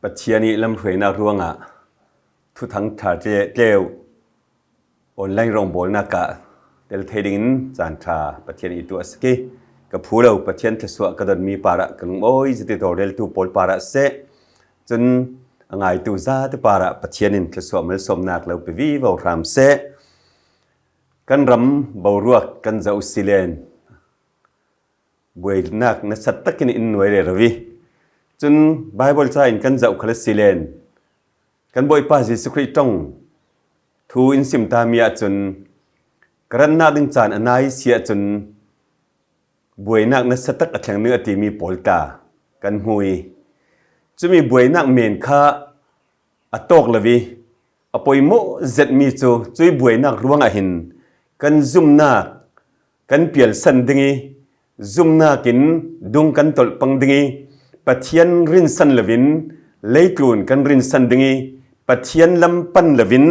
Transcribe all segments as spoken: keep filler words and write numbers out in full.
Pathian i lamhruainak ruangah thuthang ṭha tle-, tleu online rongbawlnak ah tel thei dingin caan ṭha Pathian i tuah a si. Ka phu lo, Pathian thluasuah ka donmi parah ka lungawi zate tawlreltu pawl parah seh, cun a ngaitu zate parah Pathian in thluasuah malsawmnak lo pe vivo hram seh. Kan ram boruak kan zoh si len buainak nasa takin in nuai rero i, cun Baibal ca in kan zoh khal a si len, kan Bawipa Jesuh Khrih ṭong thu in sim tami ahcun, ka ratnak ding caan a nai si ahcun buainak nasa tak a thleng ding a timi pawl tla kan hmu i, cumi buainak men kha a tawk lo i, a poimawh zetmi cu cui buainak ruangah hin kan zumnak kan pialsan ding i, zumnak in dung kan tolh pang ding i, Pathian rinsan loin leitlun kan rinsan ding i, Pathian lam pan loin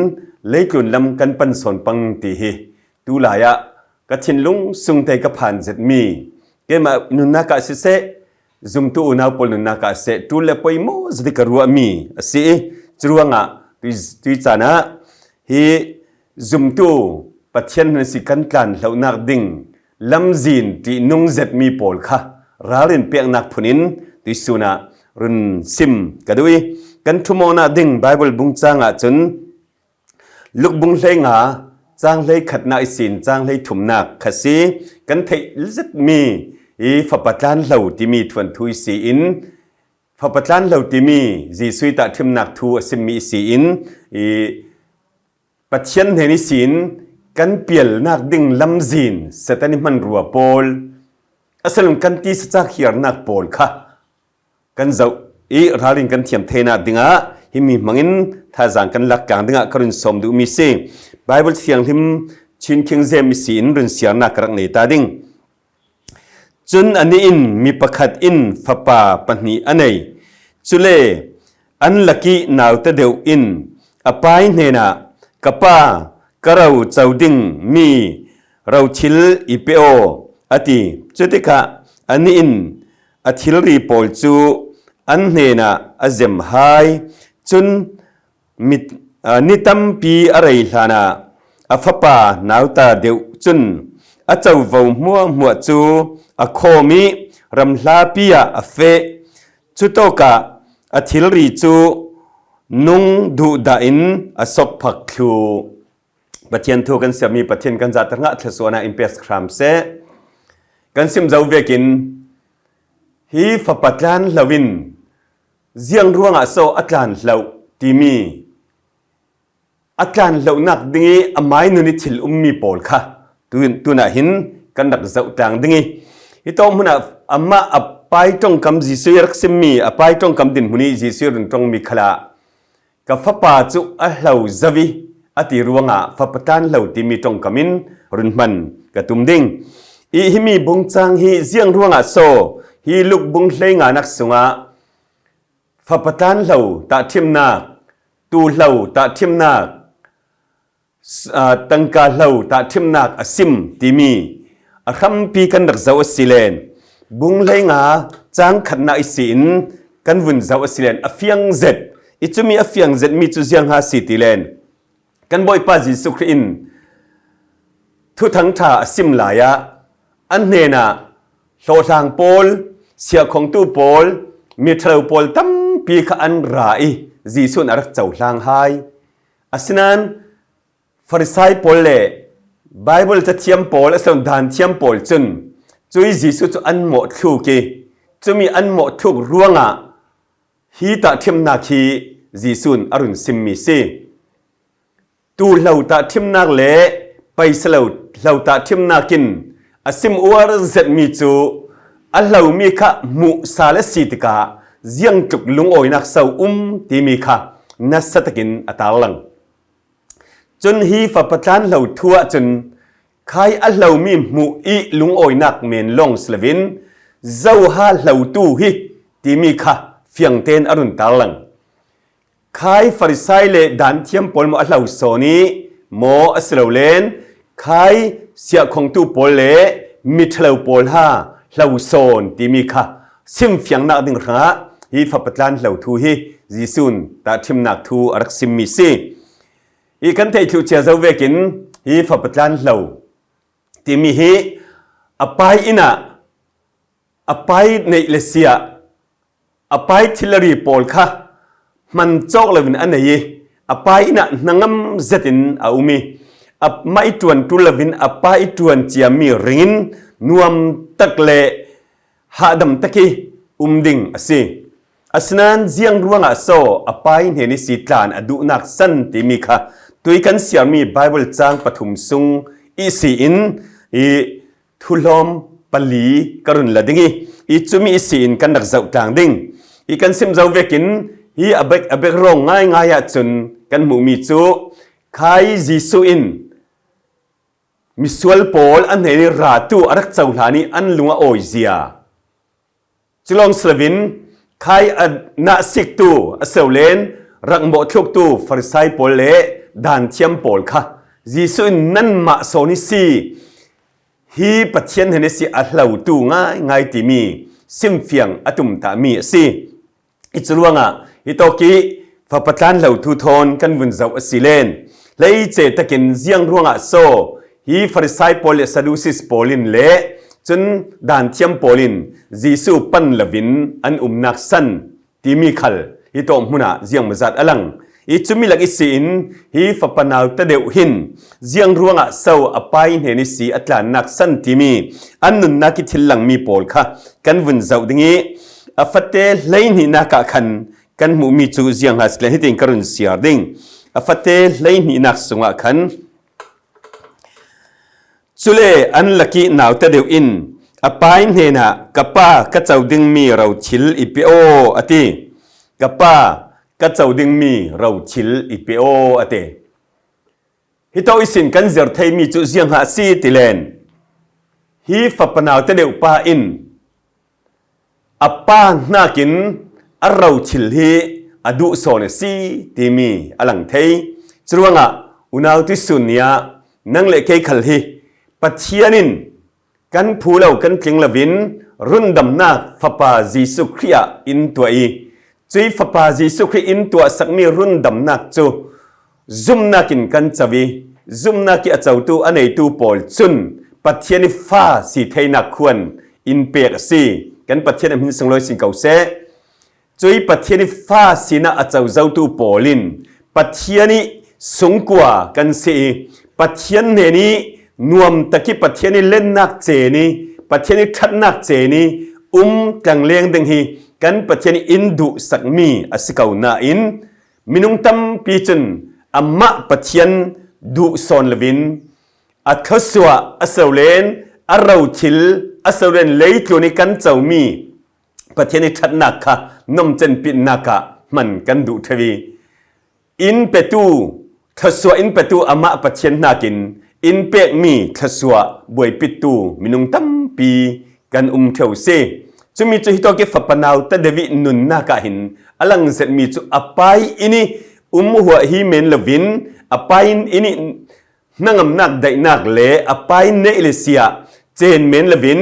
leitlun lam kan pan sawn pang ti hi tu lai ah ka thinlung sungte ka phan zetmi, keimah nunnak ah siseh, zumtu unau pawl nunnak ah seh, ṭul le poimawh zate ka ruahmi a si i, curuangah tui, tui caan ah hi zumtu Pathian hna si kan tlanhlonak ding lamzin ṭihnung zetmi pawl kha ralrin peknak phun in tuisun ah run sim ka duh i, kan ṭhumawknak ding Baibal bung cang ahcun Luk bung hleinga cang hleikhatnak ihsin cang hleithumnak kha si. Kan theih zetmi i fapa tlanhlo timi thuanthu ihsin, fapa tlanhlo timi Jesuh i tahṭhimnak thu a simmi ihsin, i Pathian hnen ihsin kan pialnak ding lamzin Satan i hmanrua pawl, a si loin kan tisa cak hiarnak pawl kha kan zoh i ralrin kan thiam theinak dingah himi hmangin thazaang kan lak tlang dingah ka run sawm duhmi si. Baibal thianghlim Chin King James ihsin run siarnak ka rak nei ta ding. Cun anih in mi pakhat in fapa pahnih a nei. Cule an lak i nauta deuh in a pai hnenah, "Ka pa, ka ro co ding mi rothil i pe aw," a ti. Cutikah anih in a thilri pawl cu an hnenah a zem hai. Cun mi, aa, ni tampi a rei hlanah a fapa nauta deuh cun a covo hmuahhmuah cu a khawm i ram hlapi ah a feh. Cutawkah a thilri cu nung duhdah in a sokphak thluh. Pathian thu kan siarmi Pathian kan zahter hngah thluasuahnak in pe hram seh. Kan sim zo vekin hi fapa tlanhlo in ziang ruangah so a tlanhlo timi, a tlanhlonak ding i a mainun i thil ummi pawl kha tu, tunah hin kan rak zoh tlang ding i, hi tawk hmunah amah a pai ṭongkam Jesuh i rak simmi, a pai ṭongkam dinhmun i Jesuh i run ṭongmi khalah, "Ka fapa cu a hlo zo i," a ti ruangah fapa tlanhlo timi ṭongkam in run hman ka tum ding i, himi bungcang hi ziang ruangah so hi Luk bung hleinganak sungah fapa tlanhlo tahṭhimnak, tuuhlo tahṭhimnak, s-, aa, tangka hlo tahṭhimnak a sim timi a hrampi kan rak zoh a si len, bung hleinga cang khatnak ihsin kan vun zoh a si len, a fiang zet i, cumi a fiang zetmi cu ziang ha si ti len, kan Bawipa Jesuh Khrih in thuthang ṭha a sim lai ah an hnenah hlawhtlang pawl, siahkhongtu pawl, miṭhalo pawl tampi kha an ra i Jesuh in a rak cohlang hai. Asinain Farisai pawl le Baibal cathiam pawl, a si lo daanthiam pawl cun cui Jesuh cu an mawhthluk i, cumi an mawhthluk ruangah hi tahṭhimnak hi Jesuh in a run simmi si. Tuuhlo tahṭhimnak le paisa lo hlo tahṭhimnak in a sim uar zetmi cu a hlomi kha hmuh sal a si tikah ziangtluk lungawinak so um timi kha nasa takin a tarlang. Cun hi fapa tlanhlo thu ahcun khai a hlomi hmuh i lungawinak men lawng si loin zoha hlotu hi timi kha fiang tein a run tarlang. Khai Farisai le daanthiam pawl maw a hlo sawn i maw a si lo len, khai siahkhongtu pawl le miṭhalo pawl ha hlo sawn timi kha simfiangnak ding hrangah hi fapa tlanhlo thu hi Jesu'n tahṭhimnak thu a rak simmi si. Hi kan theih thluh cia zo vekin hi fapa tlanhlo timi hi a Pa inn ah a Pa inn neih le siah, a Pa inn thilri pawl kha hman cawk loin a nei i, a Pa inn ah hnangam zetin a um i, amah ih ṭuan ṭul loin a Pa ih ṭuan ciami ringin nuam tak le hahdam tak i um ding a si. Asinain ziang ruangah so a Pa ih hnen ihsi tlan a duhnak san timi kha tui kan siarmi Baibal cang pathum sung ihsi in i thuhlawm pali ka run la ding i, i cumi ihsi in kan rak zoh tlang ding. I kan sim zo vekin hi a bek, a bek rawng ngaingai ahcun kan hmuhmi cu khai Jesuh in misual pawl a hnen i ratu a rak cohlan i an lung a awizia. Culawng si loin khai a nahsiktu a si lo len rak mawhthluktu Farisai pawl le danthiam pawl kha Jesuh in nanmah sawn i si, hi Pathian hnen ihsi a hlotu ngaingai timi simfiang a tumtahmi a si. I cu ruangah hitawk i fapa tlanhlo thu thawn kan vun zoh a si len, hleice takin ziang ruangah so hi Farisai pawl le Saddusis pawl in le cun danthiam pawl in Jesuh pan loin an umnak san timi khal hitawk hmunah ziangmazat a lang. I cumi lak ihsi in hi fapa naute deuh hin ziang ruangah so a Pa ih hnen ihsi a tlannak san timi an nunnak i thil langmi pawl kha kan vun zoh ding i, a fate hleihnihnak ah khan kan hmuhmi cu ziang hnga si le hitin ka run siar ding. A fate hleihnihnak sungah khan, cule an lak i naute deuh in a Pa ih hnenah, "Ka Pa, ka co dingmi ro thil i pe aw," a ti. "Ka Pa, ka co dingmi ro thil i pe aw," a ti. Hitawk ihsin kan zir theimi cu ziang hnga a si ti len, hi fapa naute deuh pa in a pa hnakin a ro thil hi a duh sawn a si timi a lang thei. Curuangah unau tuihsun ni ah nang le kei khal hi Pathian in kan phu lo, kan tling loin rundamnak Fapa Jesuh Khrih ah in tuah i, cuih Fapa Jesuh Khrih in tuahsakmi rundamnak cu zumnak in kan co i, zumnak i a cotu, a neitu pawl cun Pathian i fa si theinak khuan in pek a si. Kan Pathian a hmin sunglawi sin ko seh. Cuih Pathian i fa sinak a co zotu pawl in Pathian i sungkua kan si i, Pathian hnen i nuamtak i Pathian i lennak cen i, Pathian i ṭhatnak cen i um tlangleng ding hi kan Pathian in duhsakmi a si ko nain, minung tampi cun amah Pathian duh sawn loin a thluasuah a si lo len a ro thil a si lo len leitlun i kan comi Pathian i ṭhatnak kha nomcenpitnak ah hman kan duh ṭheu i, in petu, thluasuah in petu amah Pathian hnakin in pekmi thluasuah buaipittu minung tampi kan um ṭheu si. Cumi cu hitawk i fapa naute deuh i nunnak ah hin a lang zetmi cu a pa i inn i um huah hi men loin a pa i inn i hnangamnak daihnak le a pa i neih le siah cen men loin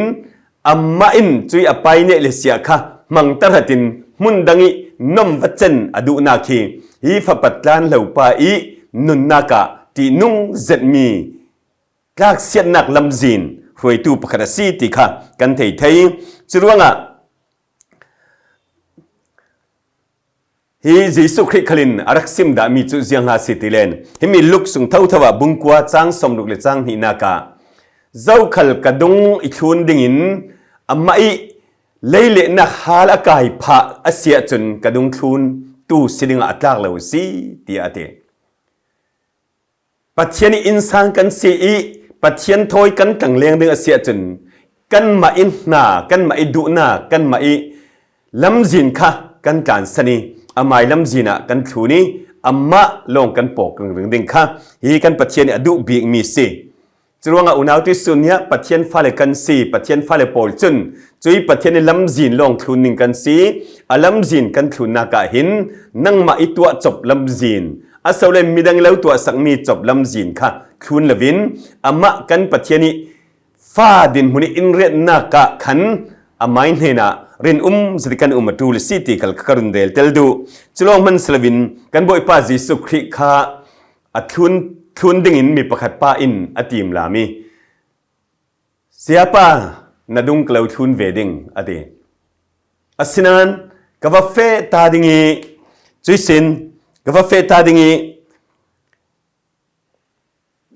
amah in cuih a pa i neih le siah kha hmang tahratin hmun dang i nom va cen a duhnak hi hi fapa tlanhlo pa i nunnak ah ṭihnung zetmi tlaksiatnak lamzin hruaitu pakhat a si ti kha kan thei thei. Curuangah hi Jesuh Khrih khalin a rak sim dahmi cu ziang hnga si ti len, himi Luk sung thotho ah bungkua cang sawmruk le cang hnihnak ah, "Zokhal ka dung i thlun dingin amah i leilehnak hal a kai phah a si ahcun ka dung thlun tu si dingah a tlak lo a si," tiah a ti. Pathian i innsang kan si i Pathian thawi kan tlangleng ding a si ahcun kanmah i hna, kanmah i duhnak, kanmah i lamzin kha kan tlansan i amai lamzin ah kan thlun i amah lawng kan pawk ringring ding kha hi kan Pathian i a duh bikmi si. Curuangah unau tuihsun ni ah Pathian fale kan si, Pathian fale pawl cun cuih Pathian i lamzin lawng thlun ding kan si. A lamzin kan thlunnak ah hin nangmah i tuah cop lamzin, a si lo le midang i lo tuahsakmi cop lamzin kha thlun loin amah kan Pathian i fa dinhmun i in riatnak ah khan amai hnenah rinum zet kan um a ṭul a si ti kal kha ka run rel tel duh. Culawng hman si loin kan Bawipa Jesuh Khrih kha a thlun, thlun dingin mi pakhat pa in a timlam i, "Siapa, na dung ka lo thlun ve ding," a ti. Asinain ka va feh ta ding i, cuisin ka va feh ta ding i,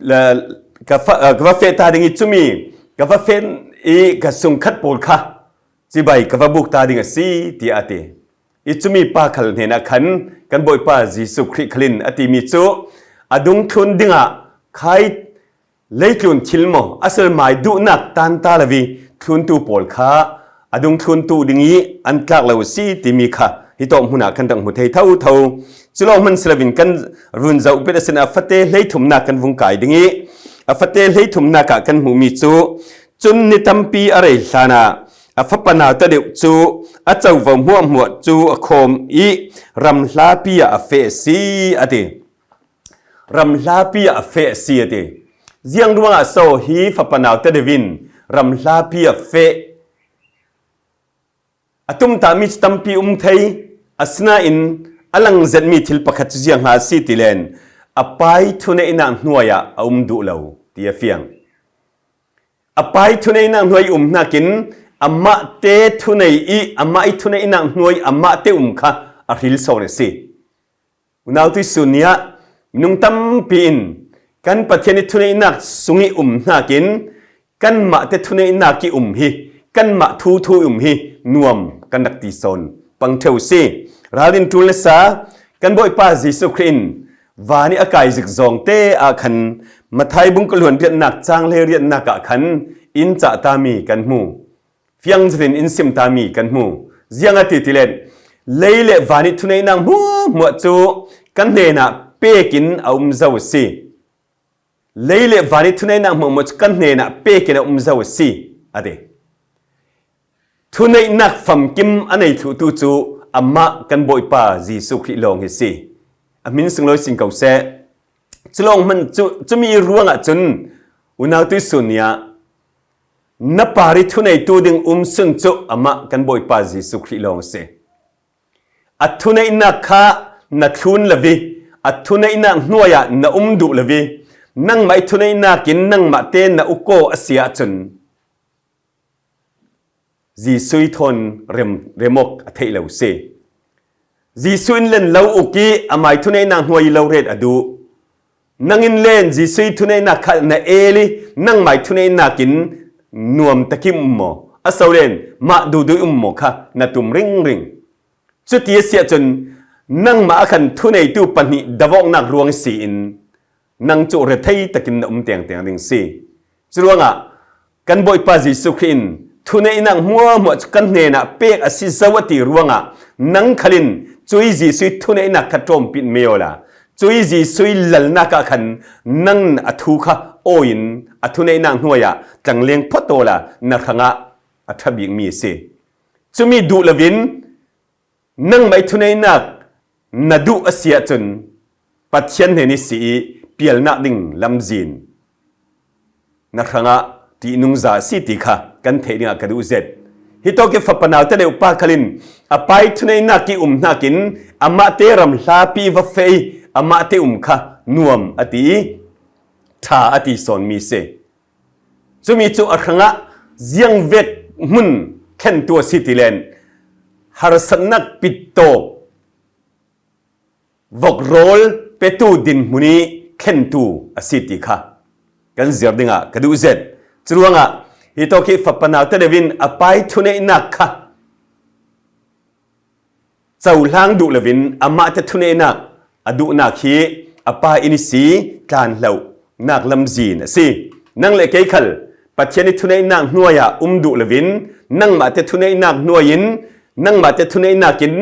la, ka fa, ah, ka va feh ta ding i, cumi ka va feh i ka sungkhat pawl kha cibai ka va buk ta ding a si, tiah a ti. I cumi pa khal hnenah khan kan Bawipa Jesuh Khrih khalin a timi cu a dung thlun dingah khai leitlun thil maw, a sulmai duhnak tanta lo i thluntu pawl kha a dung thluntu ding i an tlak lo a si timi kha hitawk hmunah kan rak hmu thei thotho. Culawng hman si loin kan run zoh bet a sin a fate hleithumnak kan vung kai ding i a fate hleithumnak ah kan hmuhmi cu, cun ni tampi a rei hlanah a fapa naute deuh cu a covo hmuahhmuah cu a khawm i ram hlapi ah a feh a si, a ti. Ram hlapi ah a feh a si, a ti. Ziang ruangah so hi fapa naute deuh in ram hlapi ah feh? A tumtahmi cu tampi um thei, asinain a lang zetmi thil pakhat cu ziang hnga a si ti len, a pai thuneihnak hnuai ah a um duh lo, ti a fiang. A pai thuneihnak hnuai i um hnakin amahte thunei i amah i thuneihnak hnuai amahte um kha a hril sawn a si. Unau tuihsun ni ah minung tampi in kan Pathian i thuneihnak sung i um hnakin kanmahte thuneihnak i um hi, kanmah thuthu i um hi nuam kan rak ti sawn pang ṭheu si. Ralrin ṭul nasa, kan Bawipa Jesuh Khrih in van i a kai zik zawngte ah khan Matthai bung kul hluan riatnak cang hlei riatnak ah khan in cah tami kan hmu. Fiang zetin in sim tami kan hmu. Ziang a ti ti len, lei le van i thuneihnak hmuahhmuah cu kan hnenah pekin a um zo a si. Lei le van i thuneihnak hmuahhmuah cu kan hnenah pekin a um zo a si, a ti. Thuneihnak famkim a nei thluhtu cu amah kan Bawipa Jesuh Khrih lawng hi si. A hmin sunglawi sin ko seh. Culawng hman cu, cumi ruangah cun unau tuihsun ni ah na par i thuneitu ding um sun cu amah kan Bawipa Jesuh Khrih lawng a si. A thuneihnak kha na thlun lo i, a thuneihnak hnuai ah na um duh lo i, nangmah i thuneihnak in nangmah te na uk aw a si ahcun, Jesuh i thawn rem, rem awk a theih lo si. Jesuh in len lo uk i amai thuneihnak hnuai i lo ret a duh. Nang in len Jesuh i thuneihnak kha na el i nangmai thuneihnak in nuam tak i um maw? A so len mah duhduh i um maw kha na tum ringring. Cuti a si ahcun nangmah a khan thuneitu pahnih dovawknak ruang si in nang cu rethei takin na um tengteng ding si. Curuangah kan Bawipa Jesuh Khrih in thuneihnak hmuahhmuah cu kan hnenah pek a si zo a ti ruangah nang khal in cui Jesuh thuneihnak kha ṭawmpin mei awla, cui Jesuh lalnak ah khan nang a thu kha awi in a thuneihnak hnuai ah tlangleng phawt awla na hrangah a ṭha bikmi a si. Cumi duh loin nangmah i thuneihnak na duh a si ahcun Pathian hnen i si i pialnak ding lamzin na hrangah ṭihnungza a si ti kha kan theih dingah ka duh zet. Hitawk i fapa naute deuh pa khal in a pai thuneihnak i um hnakin amahte ram hlapi i va feh i amahte um kha nuam a ti i ṭha a ti sawnmi a si. Cumi cu a hrangah ziangvek hmun thlentu a si ti len harsatnak pittawp vokrawl petu dinhmun i thlentu a si ti kha kan zir dingah ka duh zet. Curuangah hitawk hi fapa naute deuh in a pai thuneihnak kha cohlang duh loin amahte thuneihnak a duhnak hi a pa in i si tlanhlonak lamzin a si. Nang le kei khal Pathian i thuneihnak hnuai ah um duh loin nangmahte thuneihnak hnuai in nangmahte thuneihnak in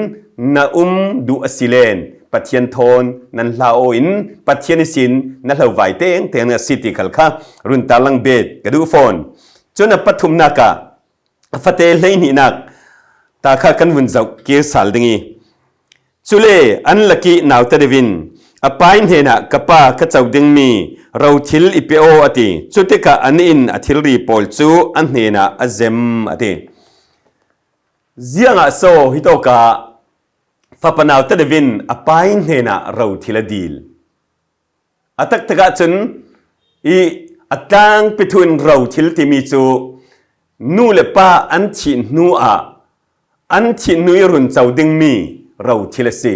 na um duh a si len Pathian thawn nan hla aw in Pathian i sin na hlovai tengteng a si ti khal kha run tarlang bet ka duh fawn. Cun a pathumnak ah a fate hleihnihnak ta kha kan vun zoh kir sal ding i, cule an lak i naute deuh in a pai hnenah ka pa ka co dingmi rothil i pe aw a ti. Cutikah a nih in a thilri pawl cu a hnenah a zem a ti. Ziangah so hitawkah fapa naute deuhin a pa ii hnenah rothil a dil? A taktakah cun i a tlangpi thu in rothil timi cu nu le pa an thih hnu ah an thih hnu i run co dingmi rothil a si.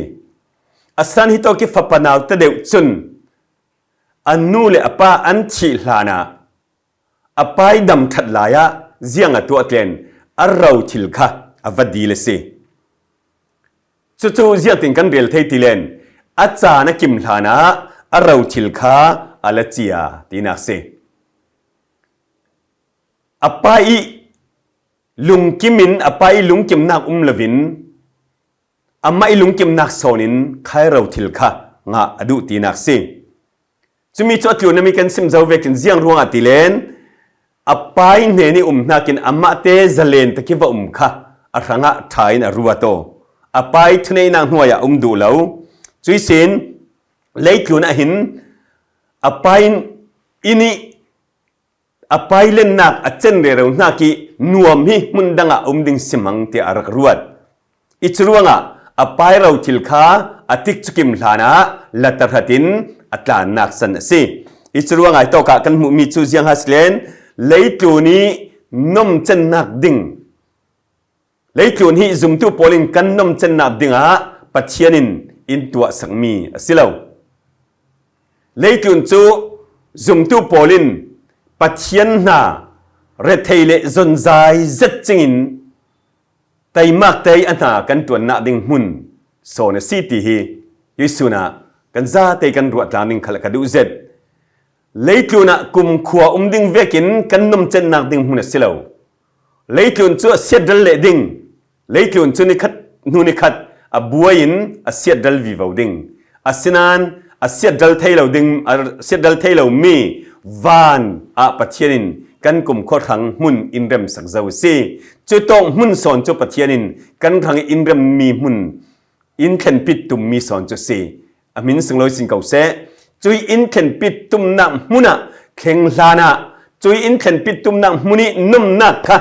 A san hitawk i fapa naute deuh cun a nu le a pa an thih hlanah a pa ii dam ṭhat lai ah ziang a tuah tlen a rothil kha a va dil a si. Cucu ziangtin kan rel thei ti len a caan a kim hlanah a rothil kha a la cia tinak si. A pa ih lungkim in a pa ih lungkimnak um loin amah ih lungkimnak sawnin kha ih rothil kha ngah a duh tinak si. Cumi cu a tlunami kan sim zo vekin ziang ruangah ti len a pa ih hnen ih um hnakin amahte zalen tak ih va um kha a hrangah ṭha in a ruat aw. A pa ih thuneihnak hnuai ah um duh lo. Cuih sin leitlun ah hin a pa in inn ih a pa ih lennak a cen rero hnak ih nuam hi hmun dangah a um ding si mang tiah a rak ruat. I curuangah a pa ih rothil kha a tikcu kim hlanah la tahratin a tlannak san a si. I curuangah hitawkah kan hmuhmi cu ziang ha si len leitlun ih nomcennak ding, leitlun hi zumtu pawl in kan nomcennak dingah Pathian in in tuahsakmi a si lo. Leitlun cu zumtu pawl in Pathian hna rethei le zonzai zet cingin teimak tei a hna kan ṭuannak ding hmun sawn a si ti hi tuihsun ah kan zate kan ruah tlang ding khal ka duh zet. Leitlun ah kumkhua um ding vekin kan nomcennak ding hmun a si lo. Leitlun cu a siatdal leh ding. Leitlun cu nikhat hnu nikhat a buai in a siatdal vivo ding. Asinain a siatdal thei lo ding, a siatdal thei lomi van ah Pathian in kan kumkhua hrang hmun in remsak zo a si. Cutawk hmun sawn cu Pathian in kan hrang in remmi hmun in thlenpit tummi sawn cu si. A hmin sunglawi sin ko seh. Cuih in thlenpit tumnak hmun ah thleng hlanah cuih in thlenpit tumnak hmun ih nomnak kha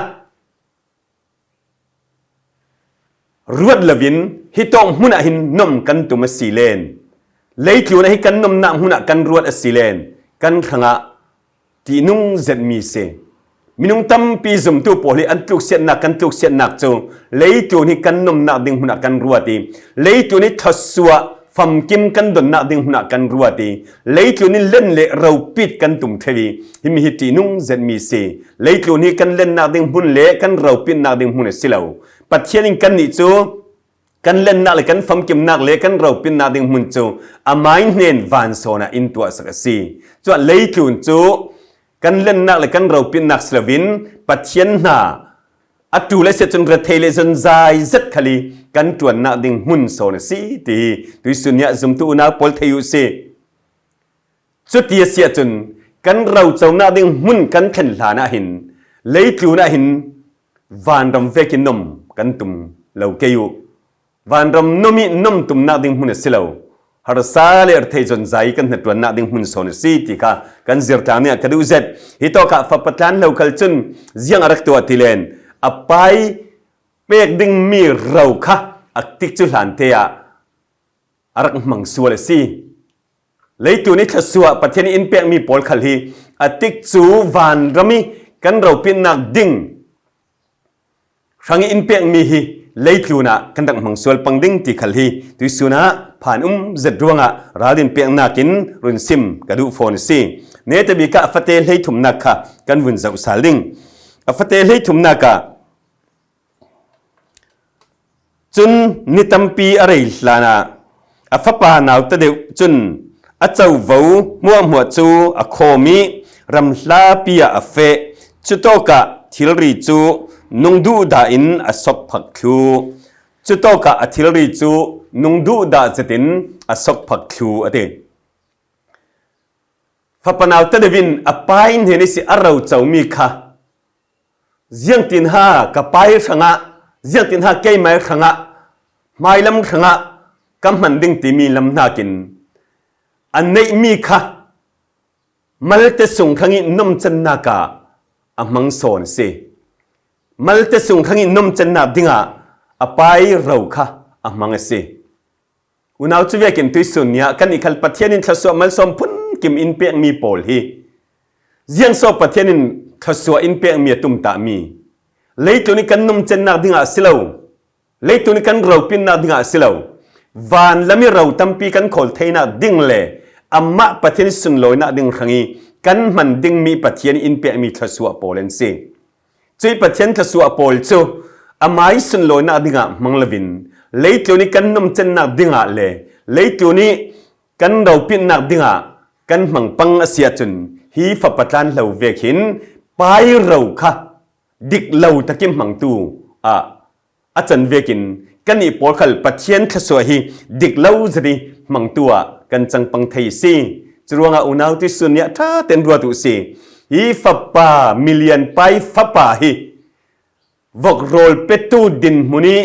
ruat loin hitawk hmun ah hin nom kan tum a si len, leitlun ah hi kan nomnak hmun ah kan ruat a si len, kan hrangah tihnung zetmi si. Minung tampi zumtu pawl hi an tluksiatnak, kan tluksiatnak cu leitlun hi kan nomnak ding hmun ah kan ruat ih, leitlun hi thluasuah famkim kan donnak ding hmun ah kan ruat ih, leitlun hi len le ropit kan tum ṭheu ih, himi hi tihnung zetmi si. Leitlun hi kan lennak ding hmun le kan ropitnak ding hmun a si lo. Pathian in kannih cu kan lennak le kan famkimnak le kan ropitnak ding hmun cu amah ih hnen van sawn ah in tuahsak a si. Cuah leitlun cu kan lennak le kan ropitnak si loin Pathian hna a ṭul a si ahcun rethei le zonzai zet khal ih kan ṭuannak ding hmun sawn a si ti hi tuihsun ni ah zumtu unau pawl thei uh si. Cuti a si ahcun kan roconak ding hmun kan thlen hlan ah hin leitlun ah hin vanram vekin nom kan tum lo kei uh. Vanram nom ih nom tumnak ding hmun a si lo. Harsa le rethei zonzai kan hnaṭuannak ding hmun sawn a si ti kha kan zirtlang ni ah ka duh zet. Hitawkah fapa tlan lo khal cun ziang a rak tuah ti len a pa ih pek dingmi ro kha a tikcu hlante ah a rak hmang sual a si. Leitlun ih thluasuah Pathian ih in pekmi pawl khal hi a tikcu vanram ih kan ropitnak ding hrang ih in pekmi hi leitlun ah kan rak hmang sual pang ding ti khal hi tuihsun ah phan um zet ruangah ralrin peknak in run sim ka duh fawn a si. Netabik ah a fate hleithumnak kha kan vun zoh sal ding. A fate hleithumnak ah cun ni tampi a rei hlanah a fapa naute deuh cun a covo hmuahhmuah cu a khawm ih ramhlapi ah a feh. Cutawkah thilri cu nungduhdah in a sokphak thlu. Cutawkah a thilri cu nungduhdah zetin a sokphak thlu a ti. Fapa naute deuh in a pa ih hnen ihsi a rocomi kha ziangtin ha ka pa ih hrangah, ziangtin ha keimah ih hrangah, hmailam hrangah ka hman ding timi lam hnakin a neihmi kha malte sung hrang ih nomcennak ah a hmang sawn a si. Malte sung hrang ih nomcennak dingah a pai ro kha a hmang a si. Unau, cu vekin tuisun ni ah kannih khal Pathian in thluasuah malsawm phunkim in pekmi pawl hi ziangso Pathian in thluasuah in pekmi a tumtahmi, leitlun i kan nomcennak dingah a si lo, leitlun i kan ropitnak dingah a si lo, van lam i ro tampi kan khawl theinak ding le amah Pathian i sunlawinak ding hrang i kan hman dingmi Pathian in pekmi thluasuah pawl an si. Cuih Pathian thluasuah pawl cu amah i sunlawinak dingah hmang loin leitlun i kan nomcennak dingah le leitlun i kan ropitnak dingah kan hmang pang a si ahcun hi fapa tlanhlo vek hin pai ro kha dik lo takin hmangtu ah a can vekin kannih pawl khal Pathian thluasuah hi dik lo zet i hmangtu ah kan cang pang thei a si. Curuangah unau, tuisun ni ah ṭha tein ruat uh si. Hi fapa, milian pai fapa hi vok rawl petu dinhmun i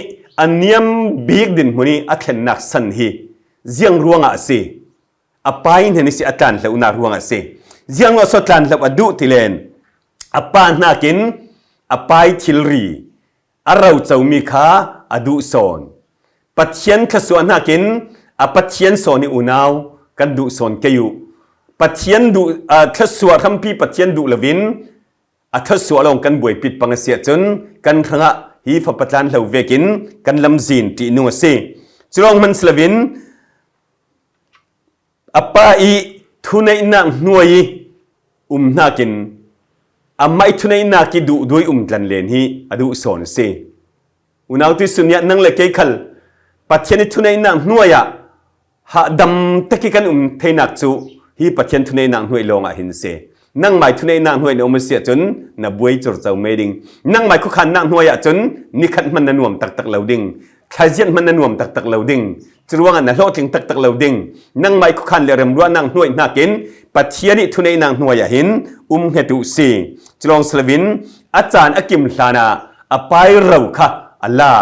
a niam bik dinhmun i a thlennak san hi ziang ruangah a si? A pai hnen i si a tlanhlonak ruangah a si. Ziang ruangah so tlanhlo a duh ti len? A pa hnakin a pai thilri a rocomi kha a duh sawn. Pathian thluasuah hnakin a Pathian sawn i unau kan duh sawn kei uh. Pathian duh, a, thluasuah hrampi Pathian duh loin a thluasuah lawng kan buaipit pang a si ahcun kan hrangah hi fapa tlanhlo vekin kan lamzin ṭihnung a si. Cu lawng hman si loin a pa i thuneihnak hnuai i um hnakin amah i thuneihnak i duhduai um tlanlen hi a duh sawn a si. Unau, tuisun ni ah nang le kei khal Pathian i thuneihnak hnuai ah hahdam tak i kan um theinak cu hi Pathian thuneihnak hnuai lawngah hin a si. Nangmah i thuneihnak hnuai na um a si ahcun na buai curco mei ding. Nangmah i khuakhannak hnuai ahcun nikhat hman na nuam taktak lo ding. Thlaziat hman na nuam taktak lo ding. Curuangah na hlawhtling taktak lo ding. Nangmah i khuakhan le remruahnak hnuai hnakin Pathian i thuneihnak hnuai ah hin um hnget uh si. Cu lawng si loin a caan a kim hlanah a pai ro kha a la.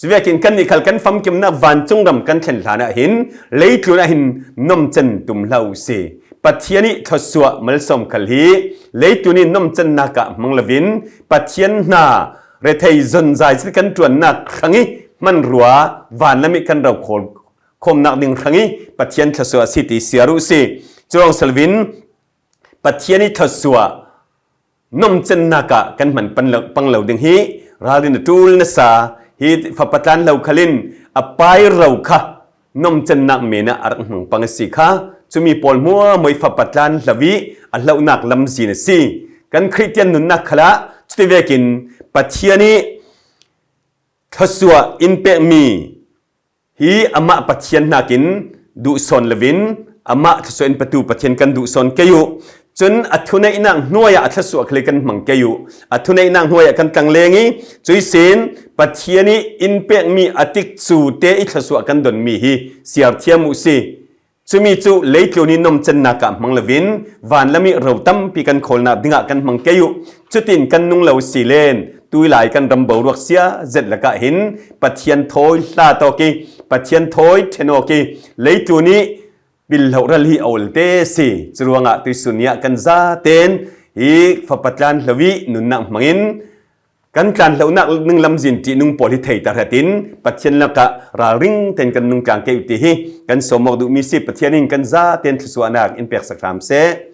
Cuvekin kannih khal kan famkimnak vancung ram kan thlen hlanah hin leitlun ah hin nomcen tum hlah uh si. Pathian i thluasuah malsawm khal hi leitlun i nomcennak ah hmang loin Pathian hna rethei zonzai zet kan ṭuannak hrang i hmanrua vanlam i kan ro khawl khawmnak ding hrang i Pathian thluasuah a si ti siar uh si. Cu lawng si loin Pathian i thluasuah nomcennak ah kan hman pan lo, pang lo ding hi ralrin a ṭul nasa hi fapa tlanhlo khal in a pai ro kha nomcennak men ah a rak hmang pang a si kha. Cumi pawl hmuahhmuah i fapa tlanhlo i a hlohnak lamzin a si. Kan Khristian nunnak khalah cuti vekin Pathian i thluasuah in pekmi hi amah Pathian hnakin duh sawn loin amah thluasuah in petu Pathian kan duh sawn kei uh. Cun a thuneihnak hnuai ah a thluasuah khal i kan hmang kei uh. A thuneihnak hnuai ah kan tlangleng i cuih sin Pathian i in pekmi a tikcu te i thluasuah kan donmi hi siar thiam uh si. Cumi cu leitlun i nomcennak ah hmang loin vanlam i ro tampi kan khawlnak dingah kan hmang kei uh. Cutin kan nung lo si len tuilai kan ram boruak sia zet lakah hin Pathian thawi hlat awk i Pathian thawi ṭhen awk i leitlun i pil hloh ral hi a ol te si. Curuangah tuisun ni ah kan zaten hi fapa tlanhlo i nunnak hmangin kan tlanhlonak ning lamzin ṭihnung pawl hi thei tahratin Pathian lakah ralring tein kan nung tlang kei uh ti hi kan sawm awk duhmi si. Pathian in kan zaten thluasuahnak in peksak hram seh.